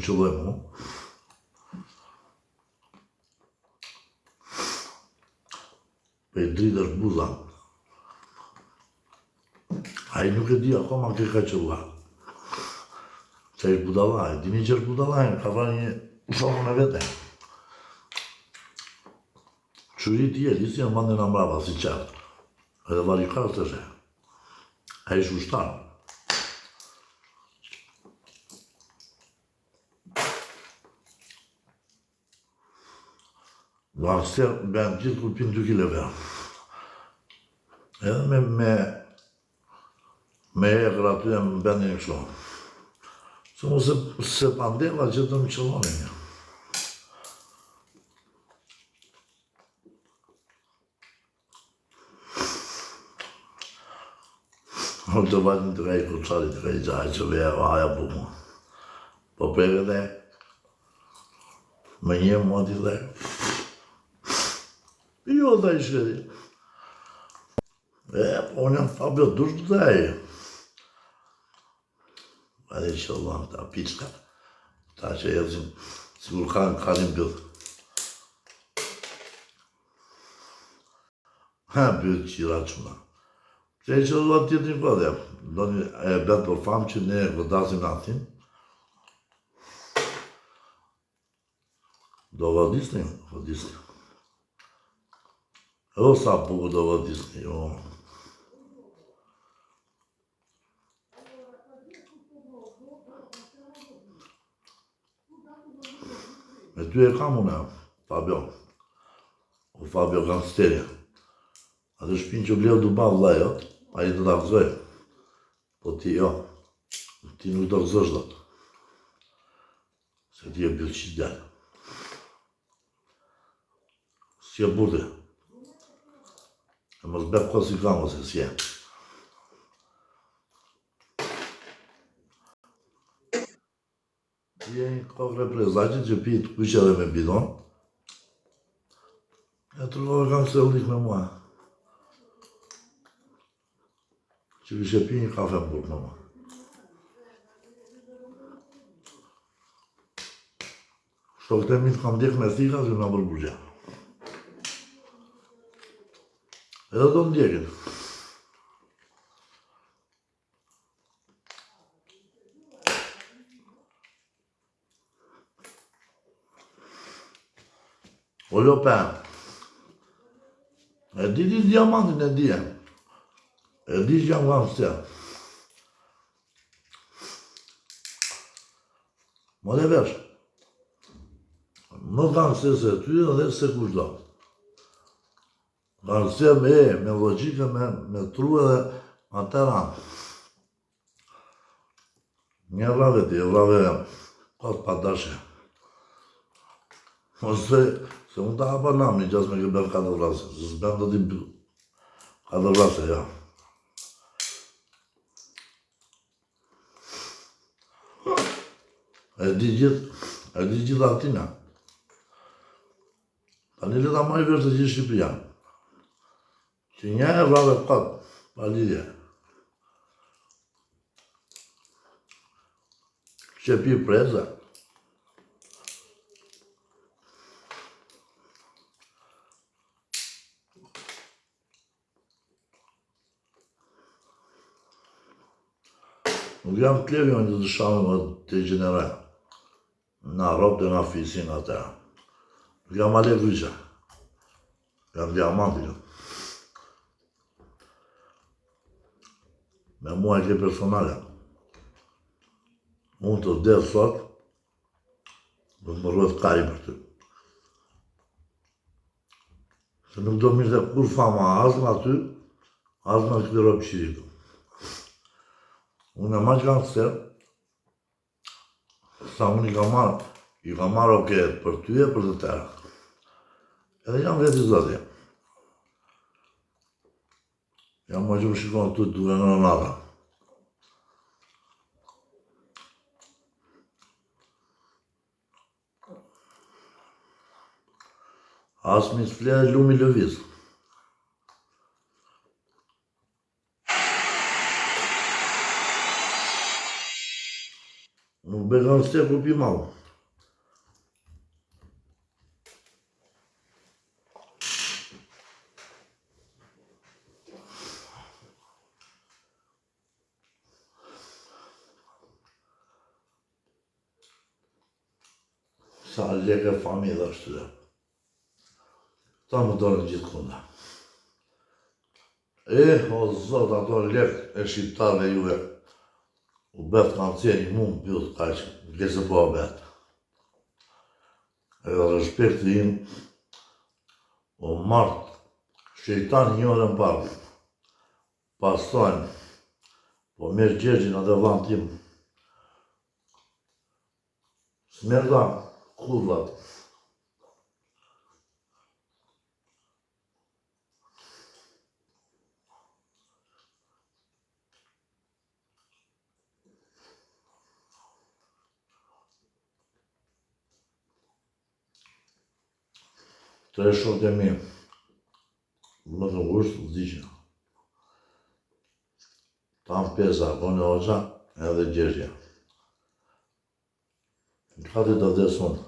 më qëlloi mu. Pe dridhesh buza. Ai nuk e di akoma kë ka qëlluar. Se është budalla, e dini që është budalla, ka vrarë një shokun e vete. Qyri ti e lisi e mbandin nga mbrapa, si qartë. Edhe vari karë të she. Ai është ushtar. Gangster bëhen gjithë kur pinë 2 kile verë. Edhe me, me, me egrë aty e më bënin kështu. Se mos se, se pandeva që të më qëllonin një. Unë të vajtë të kaj kuçari të kaj gjaj që veja vaja buku. Po preve dhe, më një mua ti dhe. Jo, dhe i shkreti. E, po unë jam Fabio Dush dhe e. Edhe që qëlluan këta piçka, këta që ecin, sikur kanë kalin bythë. Ha, bythë qira çuna. Pse e qëlluat tjetrin po dhe, do një e bëtë për famë që ne godasim atin. Do godisni, godisni. O sa bukur do godisni, jo. Me ty e kam unë, Fabio. O Fabio gangsteri. Atë shpinë që bleu Duba vëllai jot, ai do ta gëzojë. Po ti jo. Ti nuk do gëzosh dot. Se ti e bythqit djalë. S'je burrë. E mos bëj kot si kam ose s'je. Ti je një kokë e prezaqit që pi të kuqe dhe me bidon. E të rrove kam se lik me mua. Që kishe pi një kafe në burg me mua. Shokët e mi të kam ndjek me thika që në bërë burgja. Edhe do ndjekin. O lope, e di ti diamantin e di e. E di që jam gangster. More vesh. Më gangster se ty dhe se kushdo. Gangster me e, me logjikë, me, me tru edhe me tëra. Një vrave ti, e vrave kot pa dashje. Ose, se unë ta hapa nami, gjasë me ke bërë katër vrasje, se s'ben do t'i katër vrasje, ja. E di gjithë, e di gjithë atina. Tani le ta marrë vesh të gjithë Shqipëria. Që një e vrave kot, pa lidhje. Që pi preza. Nuk jam klevi unë të shamë më të gjeneraj. Nga robtë nga fisi nga tera. Nuk jam Ale Gryqa. Jam diamanti. Jo. Me mua e ke personale. Unë të vdes sot, do të më rruhet kari për ty. Se nuk do mirë kur fama as nga ty, as nga këtë robë qiriku. Unë e ma gangster, Sa unë i kam marrë, i kam marrë oke për ty e për të tërë. Edhe jam vetë i zoti. Jam më që më shikon këtu duke në nata. As mi s'fle lumi lëviz. Nuk. bëj gangster kur pi mall. Sa lekë familje dhe ashtu dhe. Ta më dorën gjithë kunda. E, o zot, ato lekë e shqiptarëve juve. U bëftë kanceri, mu më pyllë kaq, në se po a betë. Edhe respekti im, u marrtë, shejtan një orë më parë. Pasojnë, po merr Gjergjin atë vllanë tim. S'merr dha, kurvat. Tre shokët e mi, më të ngushtë, vdiqën. Tan pesa, Goni Hoxha, edhe Gjergja. Gati do vdes unë.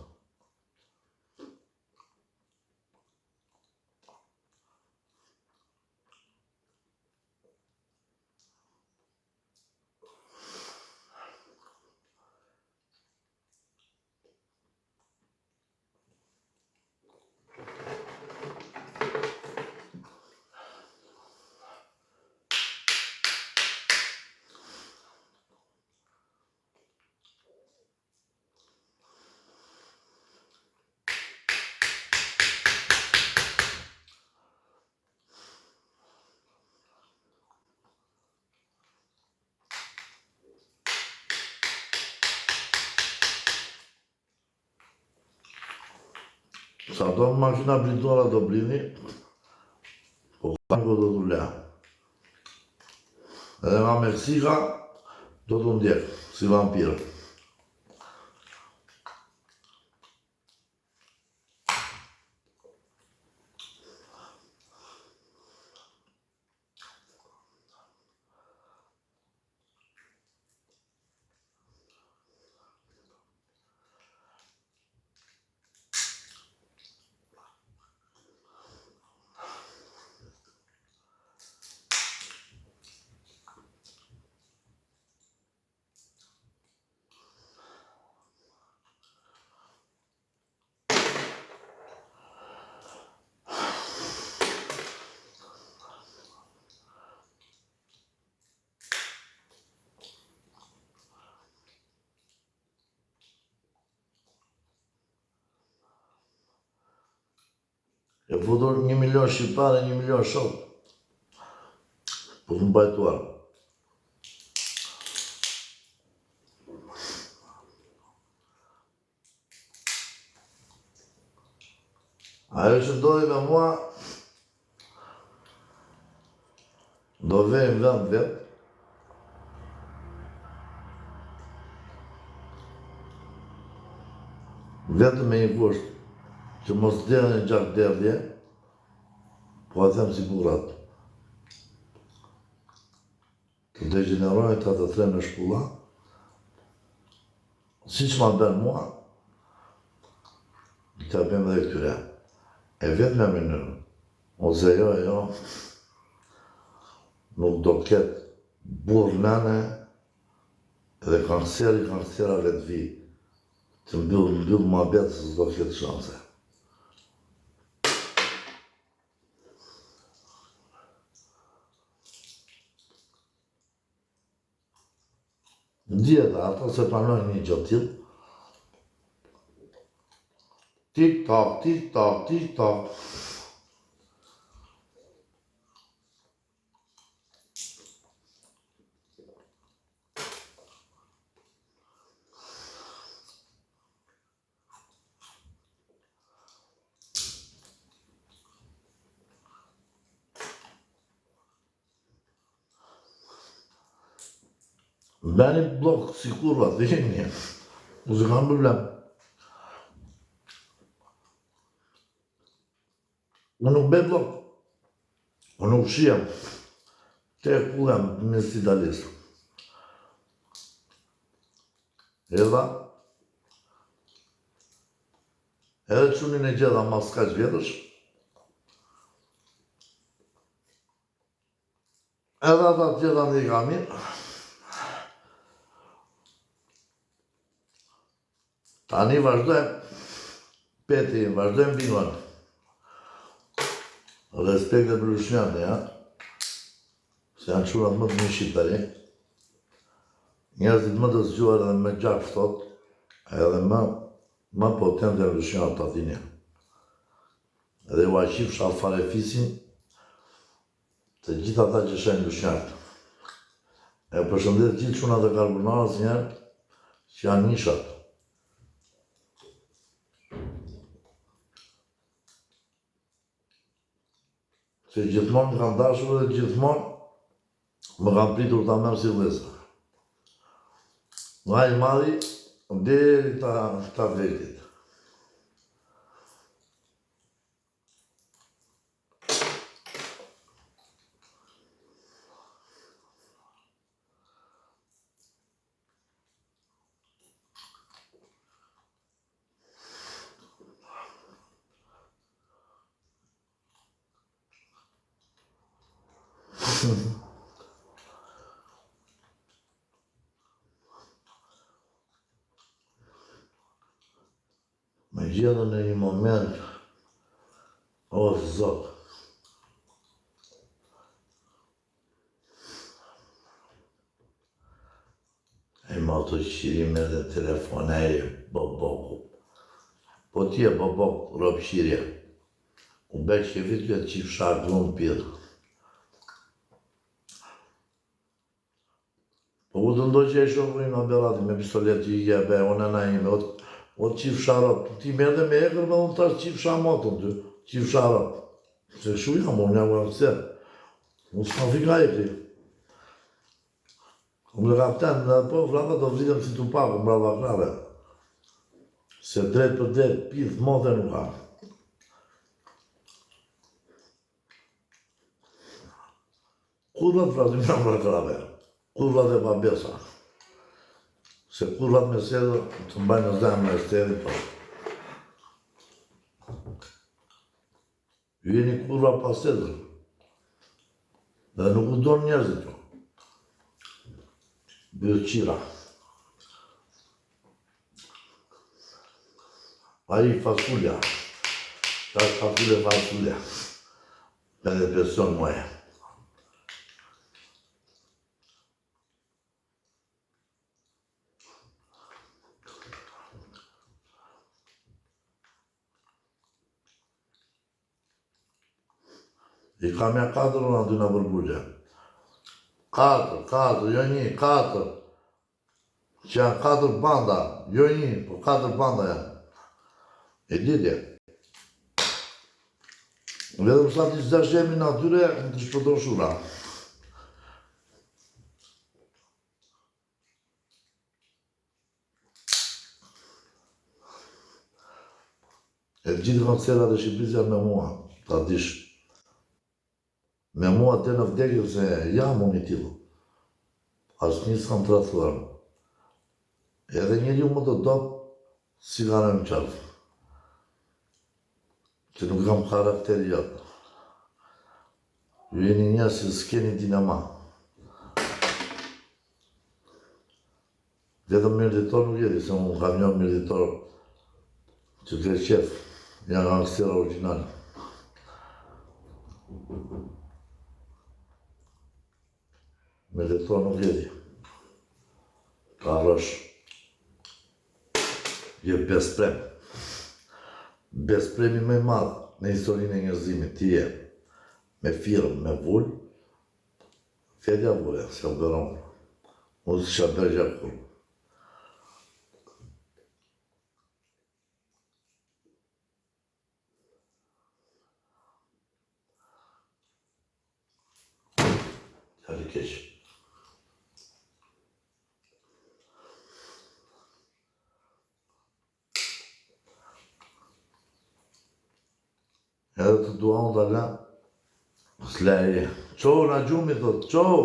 Sa do makina blindura do blini, po tanko do t'u lea. Edhe nga Meksika do t'u ndjek, si vampirë. E futur një milion shqiptarë e një milion shok. Po të mbajtuar. Ajo që ndodhi me mua, do vej në vend vetë, vetëm me një kusht, që mos derdhin gjakderdhje, po e them si burrat. Të degjenerojnë ata të tre me shpulla, siç ma bënë mua, t'ia bëjmë edhe këtyre. E vetmja mënyrë, ose jo, jo, nuk do ketë burrë nëne dhe kanceri kancerave të vijë, të mbyll, mbyll muhabet se s'do ketë shanse. Dihet, ata s'e pranojnë një gjë të tillë. Tik tak, tik tak, tik tak. Bëni bllok si kurva, dhe jeni. Unë s'kam problem. Unë nuk bëj bllok. Unë nuk fshihem. Te kullem në si dalist. Erdha. Edhe çunin e gjeta mas kaq vjetësh. Edhe ata të gjitha në i ka mirë. Tani vazhdojmë Peti, vazhdojmë bingon. Respekte për lushnjarët, ja. Se janë çunat më të mirë shqiptari. Njerëzit më të zgjuar dhe më gjak ftohtë, edhe më më potent janë lushnjarët ta dini. Dhe ua qifsha farefisin të gjithë ata që shajnë lushnjarët. E përshëndes gjithë çunat e Karbunarës njëherë që janë njëshat. Se gjithmonë më kanë dashur dhe gjithmonë më kanë pritur ta merr si vëllezër. Nga i madhi deri ta ta vegjlit. Më gjendën në një moment, o zot. E ma të qiri me dhe telefon e boboku. Po ti e bobok, rob qirje. U be qefi ty e të qifsha grunë pidh. Po ku të ndoqe e shoku im a Berati me pistoletë që ikja e be, o nëna ime, o, o të qifsha rob, ti më edhe me egër, me unë tash qifsha motën ty, qifsha rob. Se kështu jam, unë jam gangster. Unë s'kam frikë nga egri. Unë dhe kapten, dhe po vrava do vritem si Tupaku, mbrapa krahëve. Se drejt për drejt, pidh mote nuk ka. Kurvat vrasim mbrapa krahëve, kurvat e pabesa. Se kurvat me sedër të mbajnë në zemër e steri, po. Ju jeni kurva pa sedër. Dhe nuk u donë njerëzit. Po. Bythqira. Ai fasulja. Ta fasulja fasulja. Me depresion moje. I kam ja katër unë aty nëpër burgje. Katër, katër, jo një, katër. Që janë katër banda, jo një, po katër banda janë. E di ti. Vetëm sa t'i zësh emrin atyre, më të shpëton shura. E të gjithë gangsterat e Shqipërisë janë me mua, ta dish. Me mua deri në vdekje se jam unë i tillë. Asnjë s'kam tradhtuar. Edhe njeriu më të dobët s'i ka rënë qafë. Që nuk kam karakter jot. Ju jeni njerëz që s'keni dinama. Vetëm mirditor nuk jeti, se unë kam një mirditor që ke qef, janë gangstera origjinal. Mirditor nuk jeti. Ta harrosh. Je besprem. Bespremi më i madh në historinë e njerëzimit, ti je. Me firmë, me vulë, Vetja vule, se u bërë unë. Unë s'isha bërë gjë kurrë. Djalë i keq. Edhe të dua unë ta lë, s'le e. Çohu nga gjumi, thot, çohu!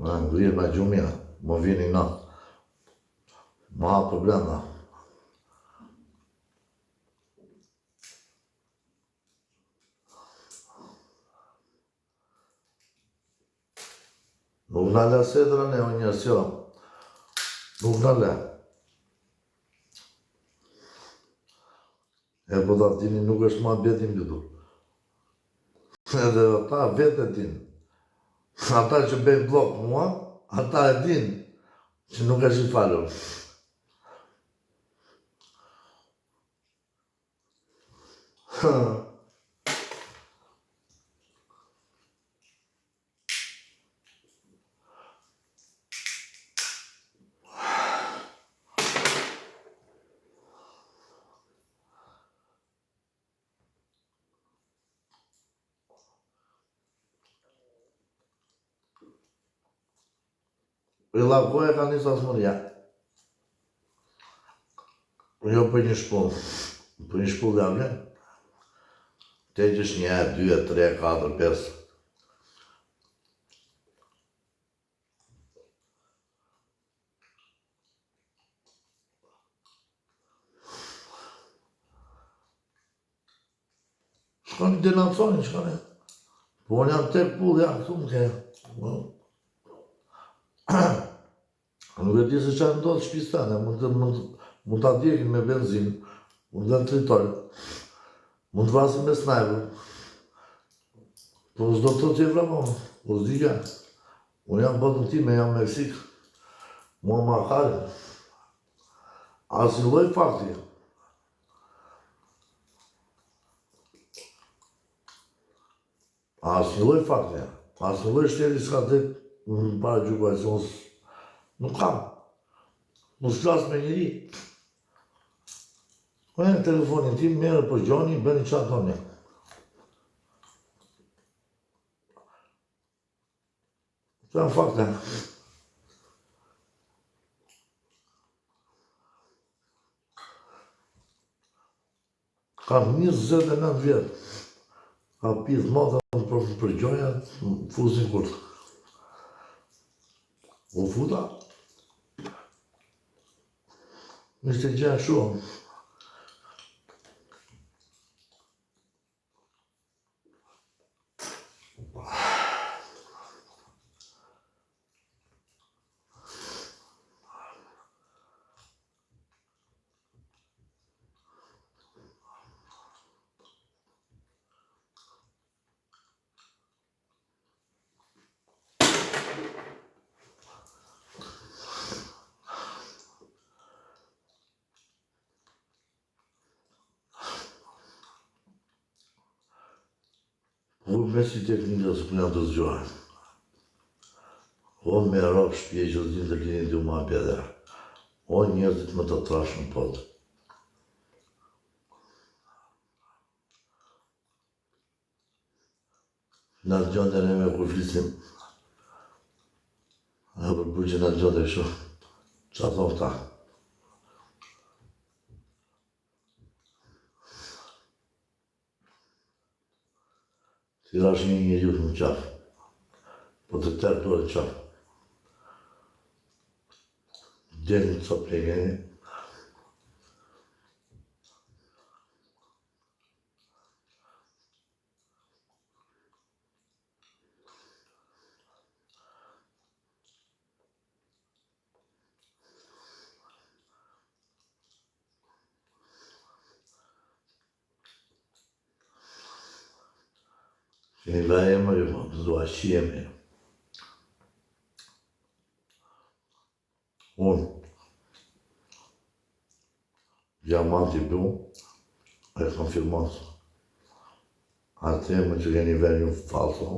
Në ngrihet nga gjumi, më vjen inat. Më ha për brenda. na la sedra ne o njerëz jo. Nuk na la. E po ta dini nuk është muhabet i mbyllur. Edhe ata vetë e dinë. Ata që bëjnë bllok mua, ata e dinë që nuk është i falur. Rilla kohe ka nisë asmëria. Jo për një shpullë. Për një shpullë ja vlen. Të heqësh një, dy, tre, katër, pesë. Shkoni denonconi, shkoni. Po unë jam tek pull, jam këtu më ke. Po. Nuk e di se çfarë ndodh shtëpisë tënde, mund të mund mund ta djegin me benzinë, mund të tritol, mund të vrasin me snajper. Po s'do të thotë që e vrava unë, po s'di gjë. Unë jam botën time, jam në Meksikë. Mua ma kalin. Asnjë lloj fakti. Asnjë lloj fakti, asnjë lloj shteti s'ka drejt në paragjykoj, se unë nuk kam. Unë s'flas me njeri. Po e telefonin tim, merre përgjoni, bëni ça doni. Këto janë fakte. Kam 29 vjet. Ka pidh motën për të përgjoja, fusin kurth. U futa. Ishte gjë shumë. Po me si teknika së janë të zgjuar. O me rob shpije që s'din të linin të ma bjeder. O njerëzit më të trashë në botë. Na dëgjonte neve kur flisim. Na për burgje na dëgjonte kështu. Ça thonë këta? Si rash një njeriu në qafë. Po të tërë duhet në qafë. Deri në copë legeni. Keni vë emër, ju po, s'dua që jemi. Unë, Diamanti blu, e kam firmos. Atë emër që keni vënë ju falso,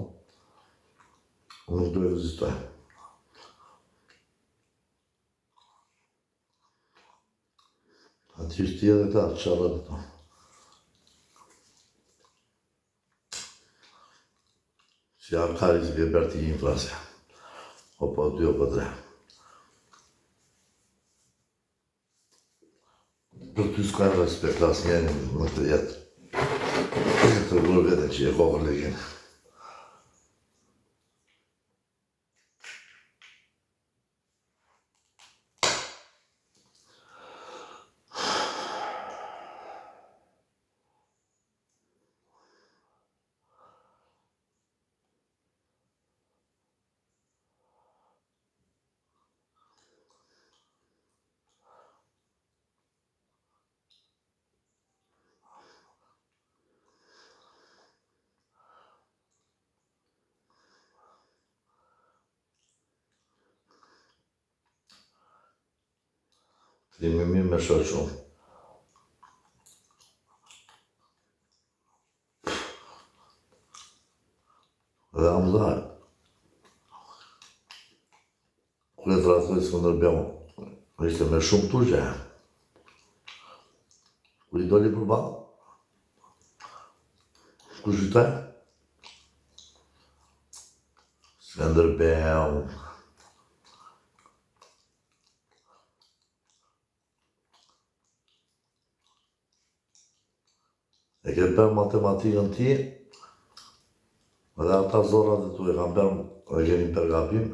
unë nuk do ekzistoj. Atë që ti edhe ta, që të. Si akari që ke bërë ti një vrasje. O po dy, o po tre. Për ty s'ka respekt asnjëri në këtë jetë. E të vërë vetën që e kokën lekin. Trimi mirë me shoq shumë. Dhe Hamza, kur e tradhtoi Skënderbeun, ishte me shumë turqe. Kur i doli përballë, kush fitoi? Skënderbeu. E ke bërë matematikën ti, dhe ata zorrat e tu e kanë bërë, e keni bërë gabim.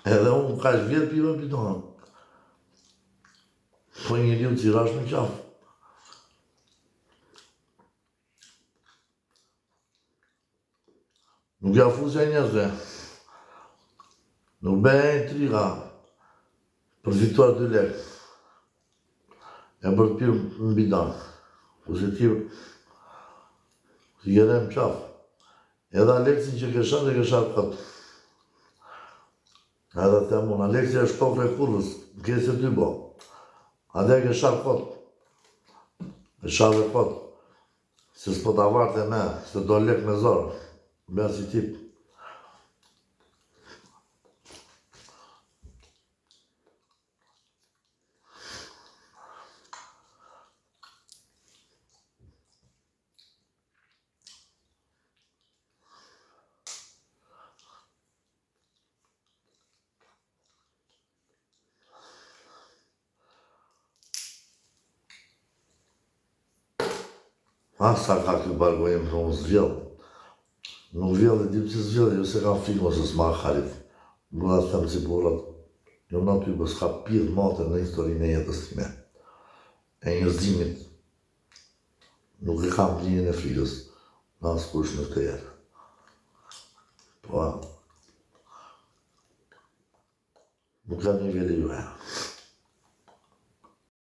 Edhe unë kaq vjet pi me bidon. Po njeriu që i rashë në qafë. Nuk ja fusja njerëzve. Nuk bëja intriga për të fituar dy lekë. E për të pirë në bidon. Kurse ti si i re në qafë. Edhe Aleksin që ke sharë, e ke sharë kot. Edhe them unë, Aleksi është kokë e kurvës, në ke se ty bo. Ate e ke sharë kot. E sharë e kot. Se s'po ta varte me, se do lek me zor. Bëja si tip. Ah, sa ka ky barku im, unë s'vjell. Nuk vjell, e di pse s'vjell, jo se kam frikë ose s'ma harit. Nuk ta them si burrat. Jo në aty, po s'ka pirë mate në historinë e jetës time. E njerëzimit. Nuk e kam ndjenjën e frikës në askush në këtë jetë. Po, nuk jam niveli juaj.